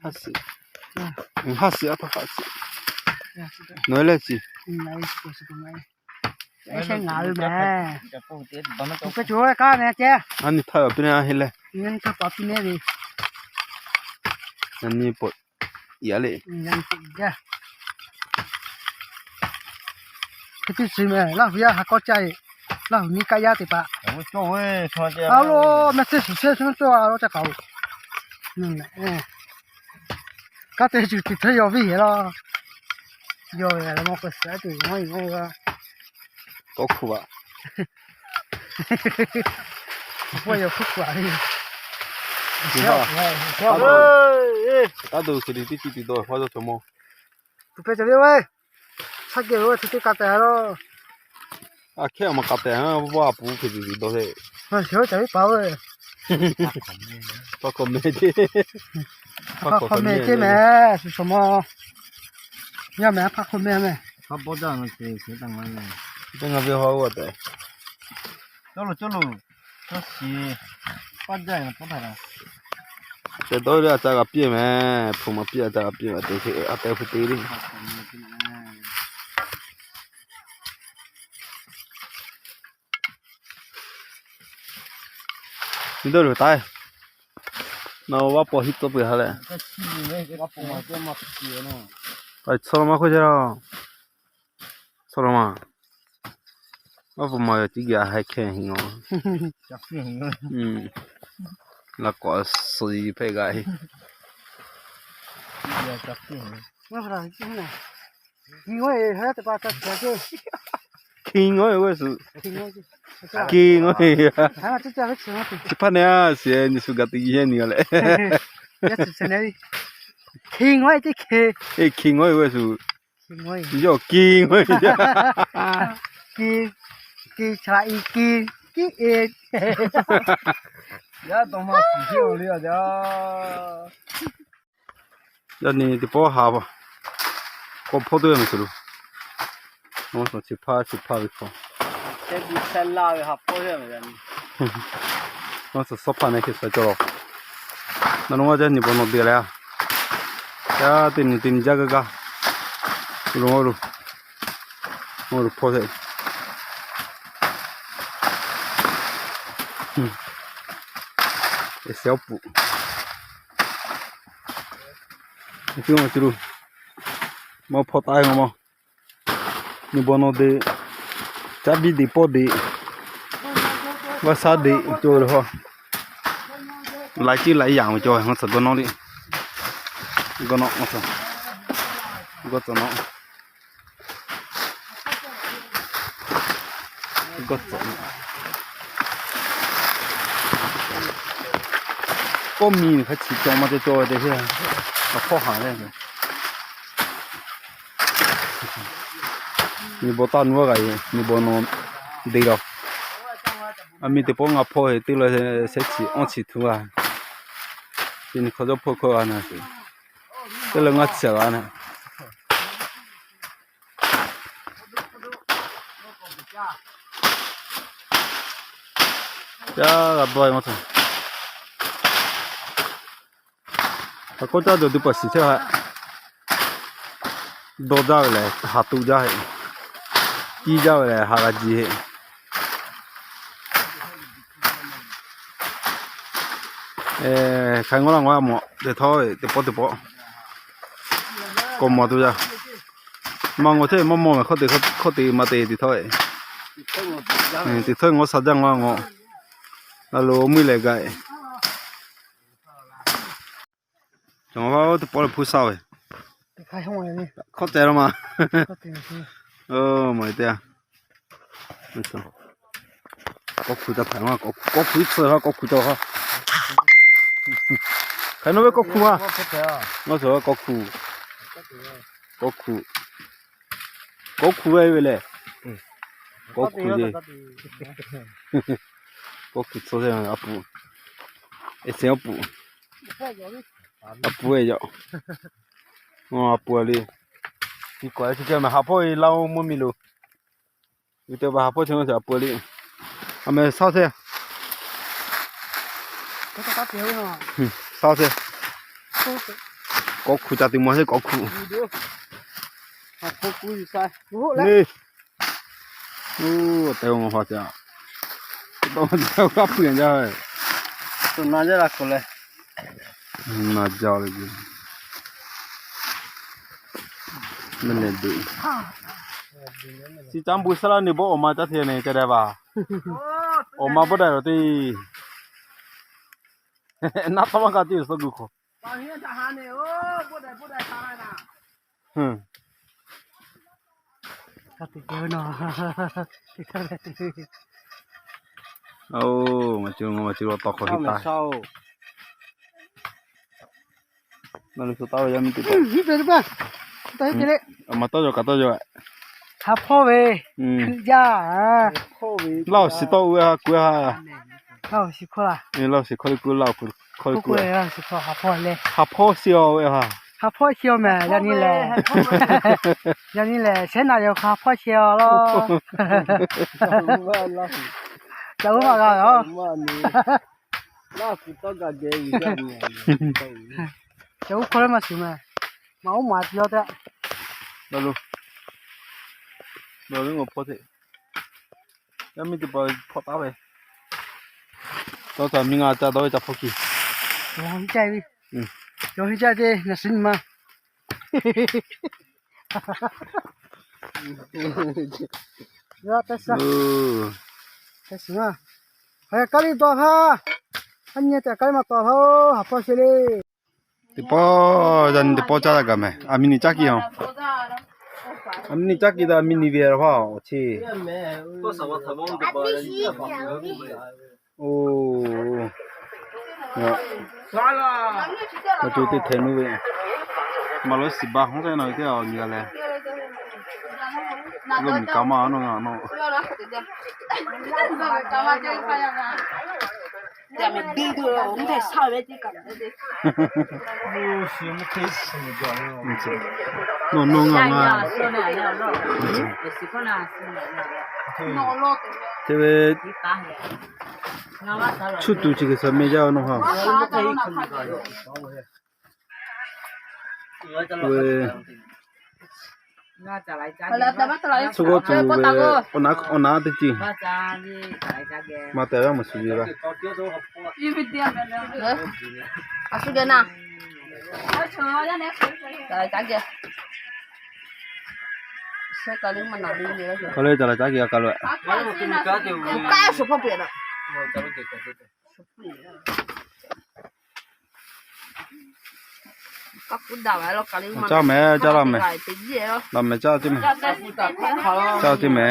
Haˉ shiˍ, haˉ shiˍ, a htaˇ haˉ shiˍ. Nawˬ lehˬ chi, ngaˬ hui mehˍ. Aˬ nyi htaˇ piˇ ne a heˆ leh, aˬ nyi pawꞈ yaꞈ le. Hk'e te shiˍ mehˍ, Laˇ huˍ yaˇ ha k'awˇ caˇ e, Laˇ huˍ nyiˇ kaˆ yaˇ teˇ hpaˍ. A lo, mehˆ chehˇ shiˍ chehˇ chehˇ cawˇ a lo ca k'aoˍ. Kanˉ te cuˬ tuˬ hteˇ yaw viˇ heˍ laˇ. Yaw ve a le maˇ k'o suhˍ tuˬ maˇ yeˬ maˇ yeˬ la. K'awꞈ hkuˇ a. Pawˇ yaw hkuˇ hkuˇ a le. Taˇ dawˬ suhˍ tiˉ tiˉ tiˉ dawˬ hpaˇ dawˇ cawˬ mawˇ. Tuˬ pehˇ cawˬ ve oˇ ve, shaˉ geh ve oˇ ve hk'e te k'a tehꞈ a laˇ. A hkehˇ a maˇ k'a tehꞈ a, vaˇ a puˍ hk'e te dawˬ le. Shaˉ caˬ ve paˍ oˇ ve, hpaˇ hk'awꞈ meh ce. Hpaˇ hk'awꞈ meh ce mehˍ, shuˍ shuˍ mawˇ. Yaˇ mehˍ, hpaˇ hk'awꞈ meh mehˍ. Teˇ ngaˬ ve haw oˇ tehꞈ. Cawˇ loˬ, cawˇ loˬ. Cawˇ shiˍ. Paˇ jaˇ e na paˇ htaˇ la. Tehꞈ dawˇ ve le, a ca g'a piˇ mehˍ. Hpu maˍ piˇ, a ca g'a piˇ mehˍ. Te a tehꞈ hpu te le. Nyi dawˇ luˬ taˍ. Nawˬ vaˇ paw hiˆ tcuhˉ peuˬ ha leh. Tcuhˉ lo maˇ hk'oˆ jaˇ la. Tcuhˉ lo maˇ. Vaˇ paw maˍ yaꞈ ciˉ geh a heh hkeh heˆ ngaˬ. Laꞈ k'awꞈ suhˍ hpehꞈ g'a e. Hkiˬ ngawˉ e g'awˇ shuˍ. Hkiˬ ngawˉ e. Chi hpaˇ ne a shiˍ nyi shu gaˬ te yi hehˉ nyi a leh. Hkiˬ ngawˉ e teˇ hkeh. Hkiˬ ngawˉ e g'awˇ shuˍ. Yawˇ hkiˬ ngawˉ e. Hkiˬ, hkiˬ cha i hkiˬ, hkiˬ e. Yaˇ dawˇ maˇ shiˍ jiˇ o le a jaˇ. Yaˇ nyi teˇ pawˆ ha k'awꞈ hpawˇ tuˬ ve mehˍ shuˍ lo. Awˬ suhˍ chi hpaˇ chi hpaˇ ve hk'aw, awˬ suhˍ suhˉ hpaˇ ne hk'e suhˍ cawˬ laˬ. Naˬ nawˬ g'aˇ jaˇ nyi bon nawˬ deˬ leh a. Yaˇ teˇ nyi teˇ nyi jaˇ gaˇ gaˇ. Lo lo lo hpawˇ hehꞈ. Awˬ puˍ, maˇ hpawˇ taˆ e ngaˬ ma. Nyi bon nawˬ deˬ, caˇ biˇ deˬ pawˆ deˬ, vaˇ shaˉ deˬ cawˬ ve le hawˇ. Laiˉ ciˉ laiˉ yaꞈ ve cawˬ ve, ngaˬ tcuhˍ gawˇ nawˉ le. Gawˇ nawˉ, gawˇ tcuhˍ nawˉ. Gawˇ tcuhˍ nawˉ. Kawˇ miˬ hk'a chi cawˬ maˇ cawˬ cawˬ ve te heˆ. Awˬ hkawˇ haˍ le. Nyi bon taˇ nuˇ g'aˇ g'aꞈ e, nyi bon nawˬ deˬ laˬ. A miˇ teˇ pawˆ ngaˬ hpawˇ e teˇ la shehˉ chi awˇ chi htuˇ g'a. Chi nyi hk'aw jawˇ hpawˇ hkawˇ g'a na te. Teˇ la ngaˇ chi g'a na. Yaˇ g'a dawˇ e maˇ tcuh. Hk'aˬ k'oˆ caˇ dawˬ tuˬ paˍ shiˍ chehˇ ha. Dawˇ jaˇ ve lehˬ, haˍ tuꞈ jaˇ heˆ. Ciˇ jaˇ ve lehˬ, haˍ g'a ji heˆ. Hk'aˬ hk'e ngawˇ laˇ ngawˇ a mawˬ teˇ htawˇ ve teˇ pawˆ teˇ pawˆ k'awꞈ mawˬ tuˬ yaˇ. Maˇ ngawˬ chehˇ maˇ mawˬ mehˍ, hkawˇ te hkawˇ te maˇ te teˇ htawˇ ve. Teˇ htawˇ ve ngawˇ sha jaˇ ngawˇ a ngawˬ. A lo mvuhˇ lehˬ gaˬ e. Cawˬ ma teˇ pawˆ leh hpuˇ shaˇ ve. Hkawˇ te laˇ ma. Maˬ te a. K'awꞈ hkuˇ taˇ hpehꞈ ma, k'awꞈ hkuˇ iˉ tcuh ha, k'awꞈ hkuˇ cawˬ ha. Hk'aˬ nawˬ ve k'awꞈ hkuˇ a. Ngaˬ suhˍ k'awꞈ hkuˇ, k'awꞈ hkuˇ, k'awꞈ hkuˇ ve ve lehˬ, k'awꞈ hkuˇ le. K'awꞈ hkuˇ tcuh te a puˍ. Eˬ, sehˍ awˬ puˍ. A puˍ ve yaꞈ. A puˍ le. Tiꞈ k'awꞈ e chi ceh mehˍ, haˍ hpawˇ e laˇ oˇ mvuhˇ miˬ lo. Uiˍ te pa haˍ hpawˇ chi a puˍ le. A mehˍ shaˉ te. Shaˉ te. K'awꞈ hkuˆ ca tuˬ maˇ sheˍ k'awꞈ hkuˆ. Neˇ, oˇ te-o ngaˬ hpaˇ ca, g'a puiˬ jaˇ ve, na jaˇ la k'o leh, na jaˇ le, meh leh duˬ. Chi caˇ bu saˉ laˇ neˇ bawˆ awˬ ma caˇ hteˇ ne ca daꞈ vaˬ. Awˬ ma bawˆ daꞈ lawˬ teˇ, naˆ tawˇ maˇ g'a teˇ suh gu hk'aw. Oˇ, ngaˬ ceuˬ ngaˬ ceuˬ lo tawˍ hk'awꞈ hiˆ taˍ. Ngaˬ lo shu taˍ ve yaˇ miˇ teˇ hpaˍ, a ma tawˇ yaw kaꞈ tawˇ yaw. Ha hpawˇ ve, yaˇ, Laˇ huˍ shiˍ tawˇ uiˍ ha kuˬ ha. Laˇ huˍ shiˍ hkawˇ le kuˬ, Laˇ huˍ hkawˇ le kuˬ, ha hpawˇ shiˍ-aw ve ha. Ha hpawˇ shiˍ-aw mehˍ, yaꞈ nyi lehˬ, yaꞈ nyi lehˬ shehˉ naꞈ yaw hk'a ha hpawˇ shiˍ-aw laˇ. Ca uˉ maˇ g'a yoˬ. Ca uˉ hkawˇ leh maˇ shiˍ mehˍ. Maˇ uˉ maˍ tiˬ-aw tehꞈ. Yaˇ miˇ teˇ hpaˍ hpawˇ taˍ ve, tawˇ taˍ miˇ ngaˬ ca dawˇ ve ca hpawˇ kiˬ. Cawˬ hiˆ caˇ ve, cawˬ hiˆ caˇ ve naˬ shiˍ nyi ma. Yaˇ teˇ sha, teˇ sha, k'aˉ liˇ tawˍ htaˇ, a nyi tehꞈ k'aˉ liˇ maˇ tawˍ htaˇ, ha hpawˇ sheˍ le. Teˇ pawˆ, yaꞈ nyi teˇ pawˆ caˇ g'a mehˍ. A miˇ ni caˇ kiˬ-a. A miˇ ni caˇ kiˬ taˇ, miˇ ni ve a hpaˇ awˬ chi. Oˇ, a co teˇ htaiˍ nuˇ ve, maˇ lawˉ shiˍ ba hk'aˬ hk'e na ve teˇ a nyi g'a leh, lo miˬ ka maˇ nawˇ ngaˬ nawˇ. Nawˇ nawˇ ngaˬ ngaˬ. Te ve, chuˇ tuˬ chi hk'e suh meh jaˇ nawˇ ha. Ve, tcuh g'awˇ tuˬ ve, awˬ na teˇ ceuˬ maˇ tehꞈ g'a maˍ shuˍ ve la. Ka le ca la caˉ geh ka lo. Caˇ mehˍ, caˇ laˇ mehˍ. Laˇ mehˍ, caˇ teˇ mehˍ. Caˇ teˇ mehˍ.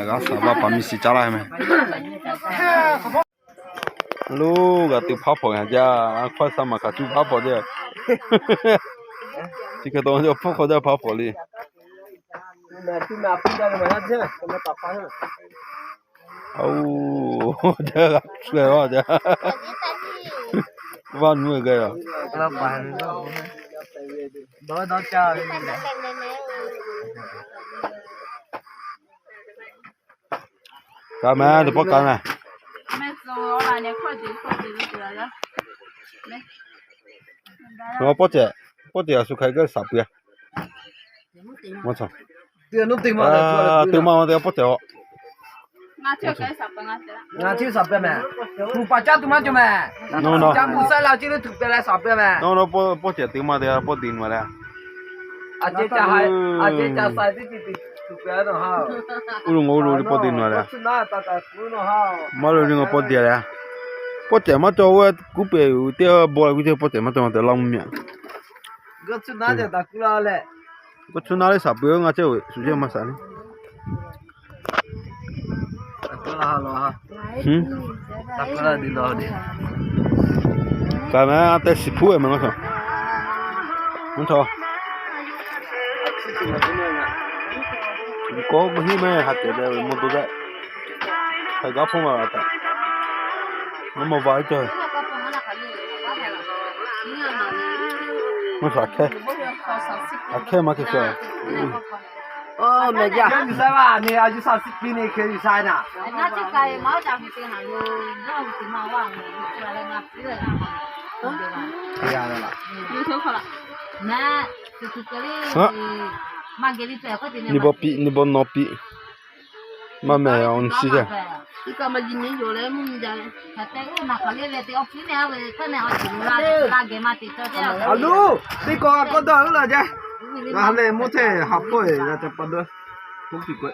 G'a shaˍ baˆ paˍ miˇ shiˍ caˇ laˇ mehˍ. Loˇ g'a tuˬ hpaˇ hpawnˬ yaꞈ jaˇ, hkawˇ sha maˬ kaꞈ tuˬ hpaˇ hpawnˬ jaˇ. Chi hk'e taw hpaˇ hk'aw jaˇ hpaˇ hpawnˬ le. Oˇ, jaˇ g'a shu-e vaˇ jaˇ. Vaˇ nuˇ-e gaˇ yoˬ. Kaꞈ mehˍ, teˇ pawˆ kaꞈ mehˍ. Pawˆ cehˬ, pawˆ cehˬ a shu hk'aˬ hk'e gaˇ shaˍ peuˬ-a. Tuˬ maˇ te pawˆ cehˬ-a. Ngaˬ chi shaˍ peuˬ mehˍ. Tuˬ paˍ caˇ tuˬ maˇ cawˬ mehˍ. Nawˬ nawˬ, pawˆ cehˬ te maˇ te pawˆ te nawˬ leh. Uˇ lo ngaˬ uˇ lo le pawˆ te nawˬ leh. Maˇ lo le ngaˬ pawˆ te leh. Pawˆ cehˬ maˇ cawˬ ve kuˉ pehˍ uˬ teˇ bon la kuˉ cehˬ pawˆ cehˬ maˇ cawˬ ma te laˇ mvuhˇ miˬ-a. G'uˇ cuˇ na leh shaˍ peuˬ-o, ngaˬ cehˬ-oˬ, shu cehˬ maˇ shaˍ le. Kaꞈ mehˍ, a te shiˍ hpuˉ-e mehˍ ngaˬ shaˍ. Mvuhˇ chaw, kawˆ mvuhˇ hiˉ mehˍ ha kehˬ ve mvuhˇ to gaˇ. Hk'e gaˇ hpawˇ ma taꞈ, ngaˬ mawˬ vaˬ ve cawˬ. Mvuhˇ shaˍ hkehˇ, a hkehˇ maˇ hkehˇ shaˍ. Oˇ, mehˍ jaˇ. Nyi bawˇ piˇ, nyi bawˇ nawˇ piˇ. Maˇ mehˍ, awˬ nyi shiˍ jaˇ. A luˬ, teˇ kawˆ a kawˆ dawˇ heuˆ la jaˇ. Ngaˬ ha lehˬ mawˇ chehˇ haꞈ pawˆ e g'a ca pa dawˇ. K'oˆ piˇ k'o,